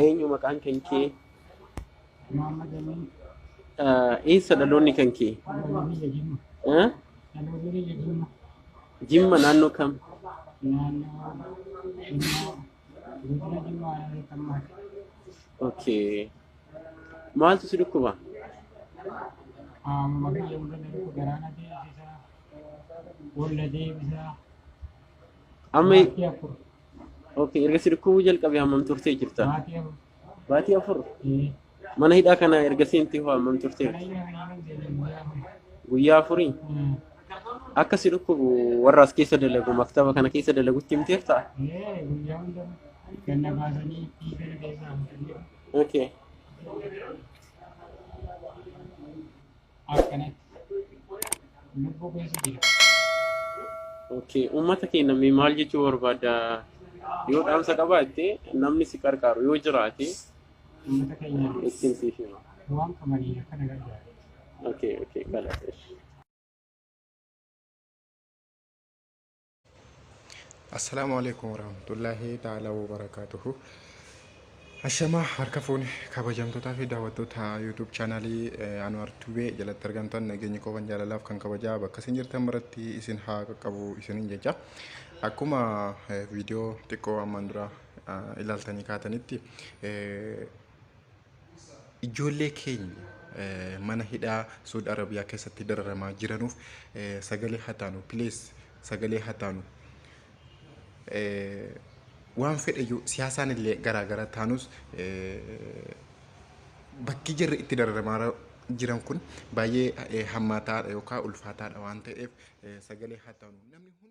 Eenyu maqaan kan kee? Muhammad Amin. Eessa dhaloonni kan kee? Dhaloonni biyya Jimma. Eh? Dhaloonni biyya Jimma. Jimma naannoo kam? Naannoo Jimmaa. Godina Jimmaa naannoo Tammaati. Okay. Maaltu si dhukkuba? Qaamuma kiyya hunda na dhukkuba. Garaa na deebisa. Boolla deebisa. Amma Baatii 4. Okay, erga si dhukkubuu jalqabe hammam turtee jirta? Baatii 4. Baatii 4? Ee. Mana hidhaa kana erga seentee hoo hammam turtee? Mana hidhaa kana yeroo seene guyyaa 4. Guyyaa 4? Akka si dhukkubu warra as keessa dalagu maktaba kana keessa dalagutti himteertaa? Ee, guyyaa hunda ganna baasanii dhiiga keessaa fuudhanii. Okay. Akkanatti lubbuu keessa jira. Okay. Uummata keenya mee maal jechuu barbaadda? Yoo dhaamsa qabaatte namni si qarqaaru yoo jiraate Uummata keenyaan ittiin siif hima. waan qabaniin akkana gargaara. Okay, kalaas. Assalaamu alaikum warahmatullaahi ta'ala wabarakaatuhu. Ashamaa harka fuune kabajamtootaa fi daawwattoota YouTube chaanaalii Anwar Tube jalatti argamtan, nageenyi koo kan jaalalaaf kan kabajaa bakka isin jirtan maratti isin haa qaqqabu isiniin jecha. Akkuma viidiyoo xiqqoo ammaan dura ilaaltanii kaatanitti, ijoollee keenya mana hidhaa Suud Arabiyaa keessatti dararamaa jiranuuf sagalee haa taanu, please, sagalee haa taanu. Waan fedheyyuu siyaasaan illee garaagara taanus, bakki jarri itti dararamaa jiran kun baay'ee hammaataadha yookaan ulfaataadha waan ta'eef sagalee haa taanu namni hundi.